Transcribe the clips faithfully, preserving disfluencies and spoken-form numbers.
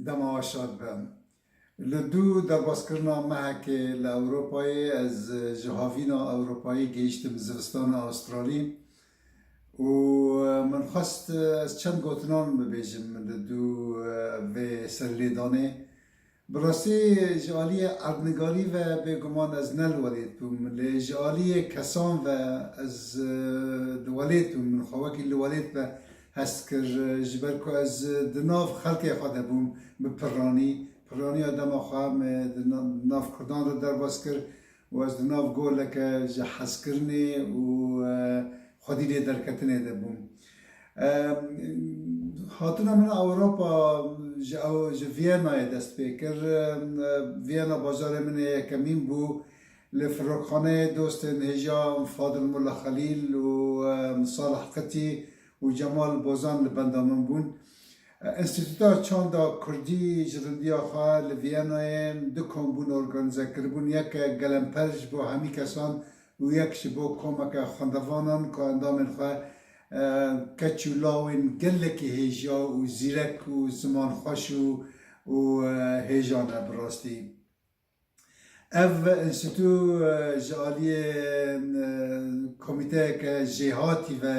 Dema we şad be. Li dû derbaskirina mehekê li Ewropayê, ez ji havîna Ewropayê gehiştim zivistana Astralî û min xwest ez çend gotinan bibêjim li dû vê serlêdanê. Bi rastî ji aliyê erdnigarî ve bêguman ez ne li welêt bûm, lê ji aliyê kesan ve ez, e, li welêt bûm, min xwe wekî li welêt ve hest kir, e, ji ber ku ez, e, di nav xelkê xwe de bûm, bi piranî, piraniya dema xwe me di na-, nav Kurdan re derbas kir û ez di nav goleke ji hezkirinê û, e, xwedî lê derketinê de bûm. Em, hatina min Ewropa ji ew, ji Viyanayê dest pê kir. Em, Viyana bajarê min ê yekemîn bû. Li firokxaneyê dostên hêja Fadil Molla Xelîl û, em, Salih Qitî û Cemal Bozan li benda min bûn. Enstîtuta Çanda Kurdî ji rindiya xwe li Viyanayê du kombûn organîze kiribûn. Yek Gelemper ji bo hemî kesan û yek ji bo komeke xwendevanan ku endamên xwe, e, keç û lawên gelekî hêja û zîrek û zimanxweş û, û, e, hêja ne bi rastî. Ev enstîtu, e, ji aliyê, e, komîteyeke jêhatî ve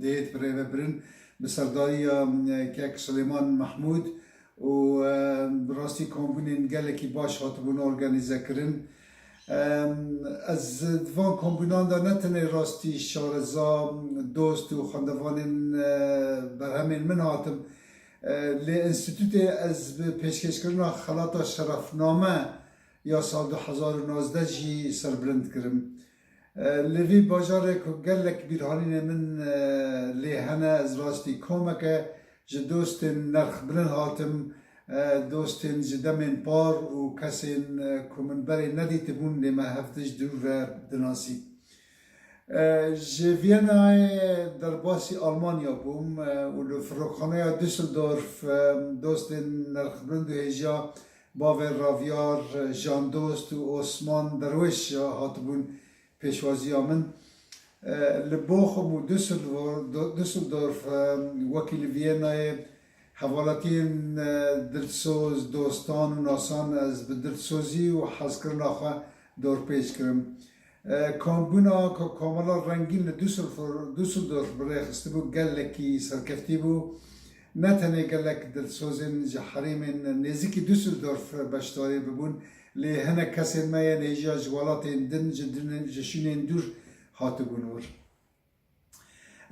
dihêt birêvebirin bi serdariya, e, kek Silêman Mehmûd û, e, bi rastî kombûnên gelekî baş hatibûn organîze kirin. Em, ez di van kombûnan de ne tenê rastî şareza, dost û xwendevanên, e, berhemên min hatim, e, lê enstîtûtê ez bi pêşkêşkirina xelata şerefname ya sal du hezar û nozdeh jî serbilind kirim. E, li vî bajarê ku gelek bîrhanînê min, e, lê hene, ez rastî komeke ji dostên nerxbilind hatim, e, dostên ji demên par û kesên, e, ku min berê nedîtibûn, lê me hevdij dûr ve dinasî. E, ji Viyanayê derbasî Almanya bûm, e, û li firokxaneya Düsseldorf, e, dostên nerxbilind û hêja bavê Ravyar, Jan Dost û Osman Derwêş hatibûn pêşwaziya min. E, li Bochum û Düsseldor-, Düsseldorf, e, wekî li Viyanayê hevalatiyên, e, dilsoz, dostan û nasan ez bi dilsozî û hezkirina xwe dorpêç kirim. E, kombûna ku Komela Rengîn li Düsseldor-, Düsseldorf bi rê xistibû gelekî serkeftî bû. Ne tenê gelek dilsozên ji herêmên nêzîkî Düsseldorf beşdarî bibûn, lê hinek kesên me yên hêja ji welatên din, ji din, ji şûnên dûr hatibûn wir.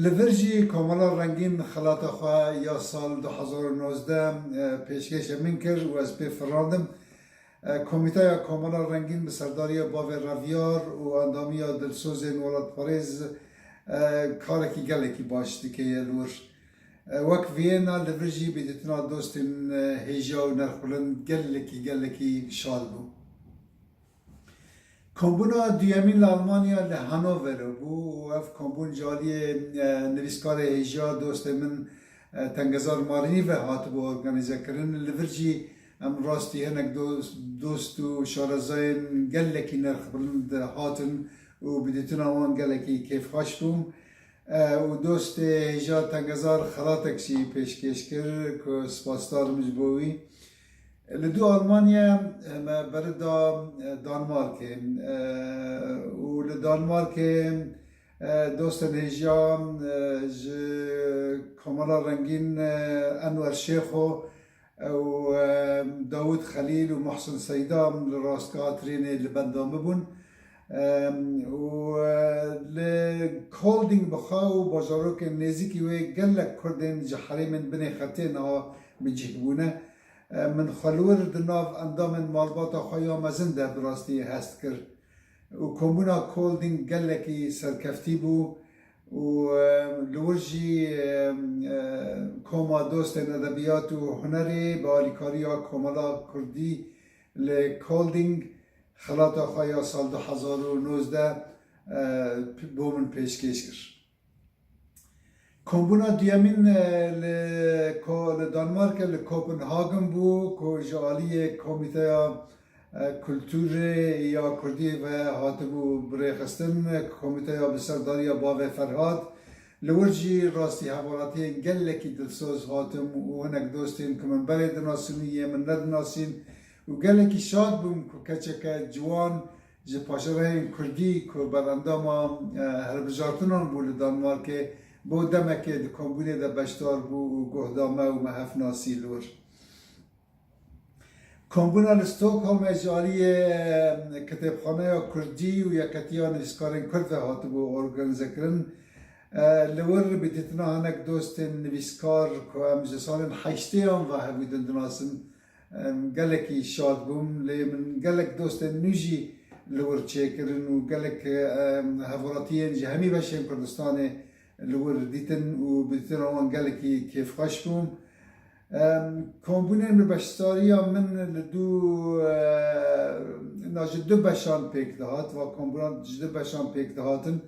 Li vir jî Komela Rengîn xelata xwe ya sal du hezar û nozdeh, e, pêşkêşê min kir û ez pê firandim. E, Komîteya Komela Rengîn bi serdariya bavê Revyar û endamiya dilsozên welatparêz, e, karekî gelekî baş dike ye li wir. E, wek Viyana li vir jî bîdîtina dostên, e, hêja û nerxbilind gelekî, gelekî şal bû. Kombûna duyemîn li Almanya li Hanoverê bû û ev kombûn ji aliyê, e, nivîskarê hêja dostê min, e, Tengezar Marînî ve hatibû organîzekirin. Li vir jî em rastî hinek dost, dost û şarezayên gelekî nerxbilind hatin û bi dîtina wan gelekî kêfxweş bûm. E, û dostê hêja Tengezar xelatek jî pêşkêş kir ku spasdar im ji bo wî. Li dû Almanya, e, me berida, e, Danmarkê, e, û li Danmarkê, e, dostên hêja, e, ji Komela Rengîn, e, Enwer Şêxo, ew, e, Dawûd Xelîl û Muhsin Seyda li rastgeha trênê li benda min bûn. Em, û, e, li Kolding bi xwe û bajarokên nêzîkî wê gelek Kurdên ji herêmên binê xetê niha bi cih bûne. E, min xwe li wir di nav endamên malbata xwe ya mezin de bi rastî hest kir. Û kombûna Kolding gelekî serkeftî bû. Û, e, li wir jî, e, e, Koma Dostên Edebiyat û Hunerê bi alîkariya Komela Kurdî li Kolding xelata xwe ya sal du hezar û nozdeh, e, bo min pêşkêş kir. Kombûna duyemîn, e, li Ko-, li Danmarkê, li Kopenhagen bû, ku ji aliyê Komîteya e, Kulturê ya Kurdî ve hatibû birêxistin, komîteya bi serdariya bavê Ferhat, Li wir jî rastî hevalatiyên gelekî dilsoz hatim û hinek dostên ku min berê dinasîn û yê min nedinasîn û gelekî şad bûm ku keçeke ciwan ji paşerehên kurdî ku berendama, e, hilbijartinan bû li Danmarkê, bo demekê di kombûnê de beşdar bû û guh da me û me hev nasî li wir. Kombûna li Stockholmê ji aliyê, e, Kitêbxaneya Kurdî û Yeketiya Nivîskarên Kurd ve hatibû organîzekirin. E, li wir bi dîtina hinek dostên nivîskar ku em ji salên heştêyan ve hevdîtin dinasin, em, gelekî şad bûm. Lê min gelek dostên nû jî li wir çêkirin û gelek, em, hevaltiyên ji hemî beşên Kurdistanê li wir dîtin û bi dîtina wan gelekî kêfxweş bûm. Em, kombûnên bi beşdariya min li du, e, na ji du beşan pêk dihat, va kombûnan ji du beşan pêk dihatin.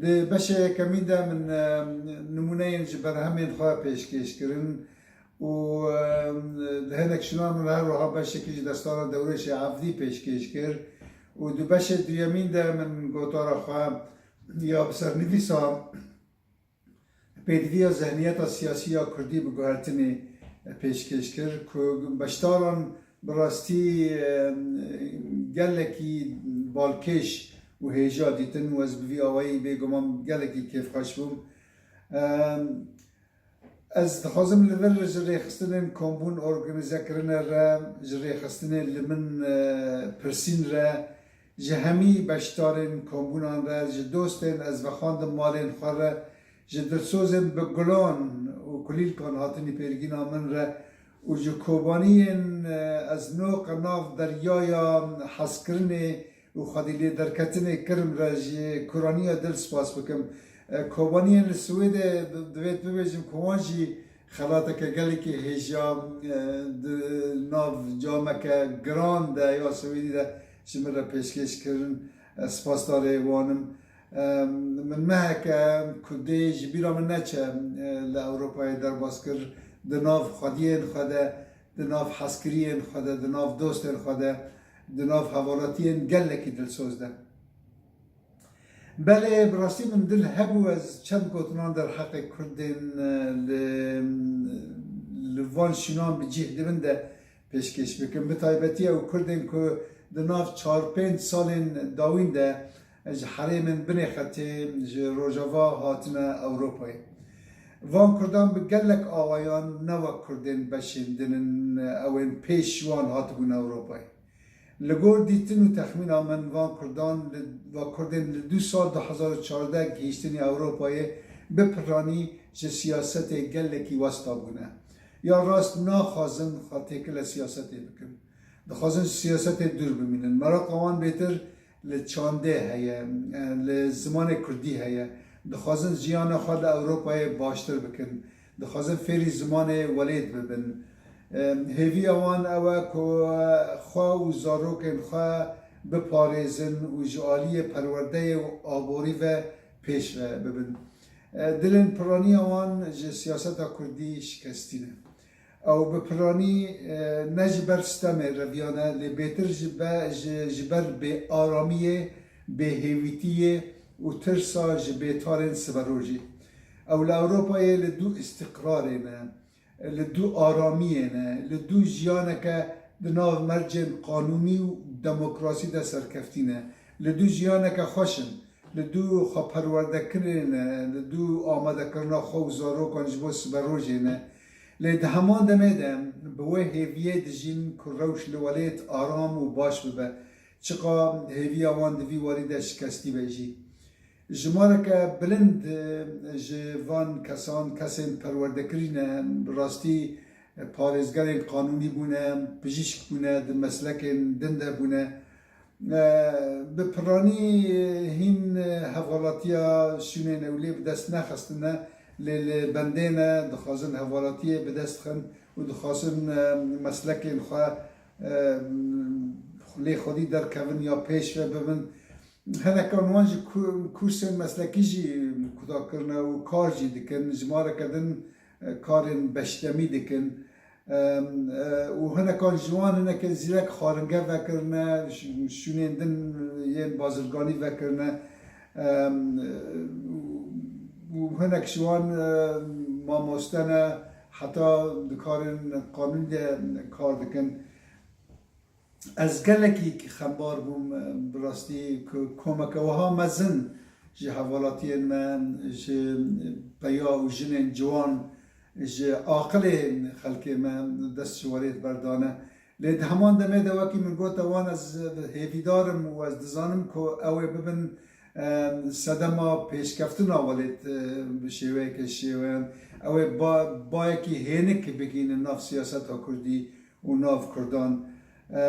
Di beşê yekemîn de min, em, nimûneyên ji berhemên xwe pêşkêş kirin û, em, di hinek şûnan min her wiha beşekî ji destana Dewrêşê Evdî pêşkêş kir û di beşê duyemîn de min gotara xwe ya bi sernivîsa Pêdiviya zihniyeta siyasî ya kurdî bi guhertinê pêşkêş kir ku beşdaran bi rastî, e, gelekî balkêş û hêja dîtin û ez bi vî awayî bêguman gelekî kêfxweş bûm. E, ez dixwazim li vir ji rêxistinên kombûn organîze kirine re, ji rêxistinên li min, e, pirsîn re, ji hemî beşdarên kombûnan re, ji dostên ez vexandim malên xwe re, ji dilsozên bi gulan û kulîlkan hatinî pêrgîna min re û ji kobaniyên, e, ez noqe nav deryaya hezkirinê û xwedî lê derketinê kirim re ji kuraniya dil spas bikim. E, kobaniyên li Swêdê di-, divêt bibêjim ku wan jî xelateke gelekî hêja, e, di nav cameke giran de ya Swêdî de ji min re pêşkêş kirin. Ez spasdarê wan im. E, min meheke ku dê ji bîra min neçe, e, li Ewropayê derbas kir, di nav xwediyên xwe de, di nav hezkiriyên xwe de, di nav dostên xwe de, di nav hevalatiyên gelekî dilsoz de. Belê, bi rastî min dil hebû ez çend gotinan derheqê Kurdên, e, li, li van şûnan bi cih dibin de pêşkêş bikim. Bi taybetî ew Kurdên ku di nav çar pênc salên dawîn de ji herêmên binê xetê, ji Rojava hatine Ewropayê. Van Kurdan bi gelek awayan ne wek Kurdên beşên din in, ew ên pêş wan hatibûn Ewropayê. Li gor dîtin û texmîna min, van Kurdan li, va Kurdên li du sal du hezar û çardeh gihîştinî Ewropayê bi piranî ji siyasetê gelekî westa bûne. Ya rast naxwazin xwe têkile siyasetê bikin. Dixwazin ji siyasetê dûr bimînin. Meraqa wan bêtir li çandê heye, li zimanê kurdî heye. Dixwazin jiyana xwe li Ewropayê baştir bikin. Dixwazin fêrî zimanê welêt bibin. Hêviya wan ew e ku xwe û zarokên xwe biparêzin û ji aliyê perwerdeyê û aborî ve pêş ve bibin. Dilên piraniya wan ji siyaseta kurdî şikestî ne. Ew bi piranî, e, ne ji ber stemê reviyane, lê bêtir ji be-, ji, ji ber bêaramiyê, bêhêvîtiyê û tirsa ji bêtarên siberojê. Ew li Ewropayê li dû îstiqrarê ne, li dû aramiyê ne, li dû jiyaneke di nav mercên qanûnî û demokrasî de serkeftî ne, li dû jiyaneke xweş in. Li dû xweperwerdekirinê ne, li dû amadekirina xwe û zarokan ji bo siberojê ne. Lê di heman demê de bi wê hêviyê dijîn ku rewş li welêt aram û baş bibe. Çiqa hêviya wan di vî warî de şikestî be jî. Jimareke bilind, e, ji van kesan, kesên perwerdekirî ne, bi rastî, e, parêzgerên qanûnî bûne, pijîşk bûne, di meslekên din de bûne. E, bi piranî, e, hîn, e, hevalatiya şûnên ew lê bi dest nexistine, lê li bendê ne, dixwazin hevalatiyê bi dest xin û dixwazin, e, meslekên xwe, e, lê xwedî derkevin ya pêş ve bibin. Hinekan wan ji ku-, kursên meslekî jî kuda kirine û kar jî dikin, jimareke din, e, karên beşdemî dikin. Em, e, û hinekan ji wan hinekên zîrek xwaringe vekirine, ş-, şûnên din yên bazirganî vekirine. Em, e, û û hinek ji wan, e, mamoste ne, heta di karên qanûnî de kar dikin. Ez gelekî xembar bûm, e, bi rastî ku komeke wiha mezin ji hevalatiyên me, ji peya û jinên ciwan, ji aqilê xelkê me dest ji welêt berdane. Lê di heman demê de wekî min got, wan ez hêvîdar im û ez dizanim ku ew ê bibin, e, sedema pêşkeftina welêt, e, bi şêweyeke şêweyan. Ew ê ba-, bayekî hênik bigihînin nav siyaseta kurdî û nav kurdan. E,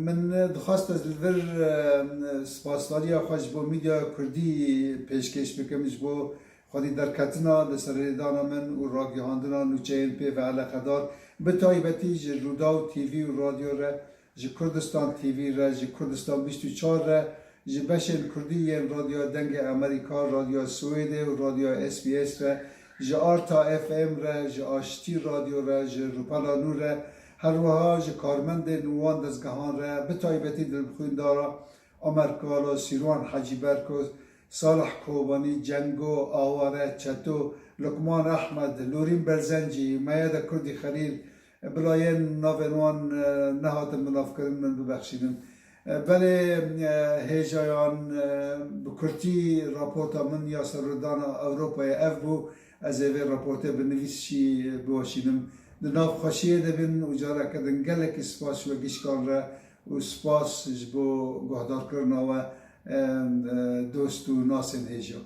min dixwest ez li vir, e, spasdariya xwe ji bo Medyaya Kurdî pêşkêş bikim, ji bo xwedî derketina li serlêdana min û ragihandina nûçeyên pê ve eleqedar, bi taybetî ji Rûdaw T V û radyo re, ji Kurdistan T V re, ji Kurdistan bîst û çar re, ji beşên kurdî yên Radyoya Dengê Amerîka, Radyoya Swêdê û Radyoya S B S re, ji Arta F M re, ji Aştî Radyo re, ji Rûpela Nû re, her wiha ji karmendên wan dezgehan re, bi taybetî dilxwîndara Omer Kalo, Sîrwan Hecî Berko, Salih Kobanî, Cengo, Aware, Çeto, Lukman Ehmed, Lorîn Berzencî, Meyede Kurdî Xelîl, bila yên navên wan, e, nehatin bilavkirin, min bibexşînin. E, belê, e, hêjayan, e, bi kurtî raporta min ya serûrdana Ewropayê ev bû, ez ê vê raportê bi nivîsî biweşînim. Di nav xweşiyê de bin û careke din gelekî spas ji we gişkan re û spas ji bo guhdarkirina we, e, e, dost û nasên hêja.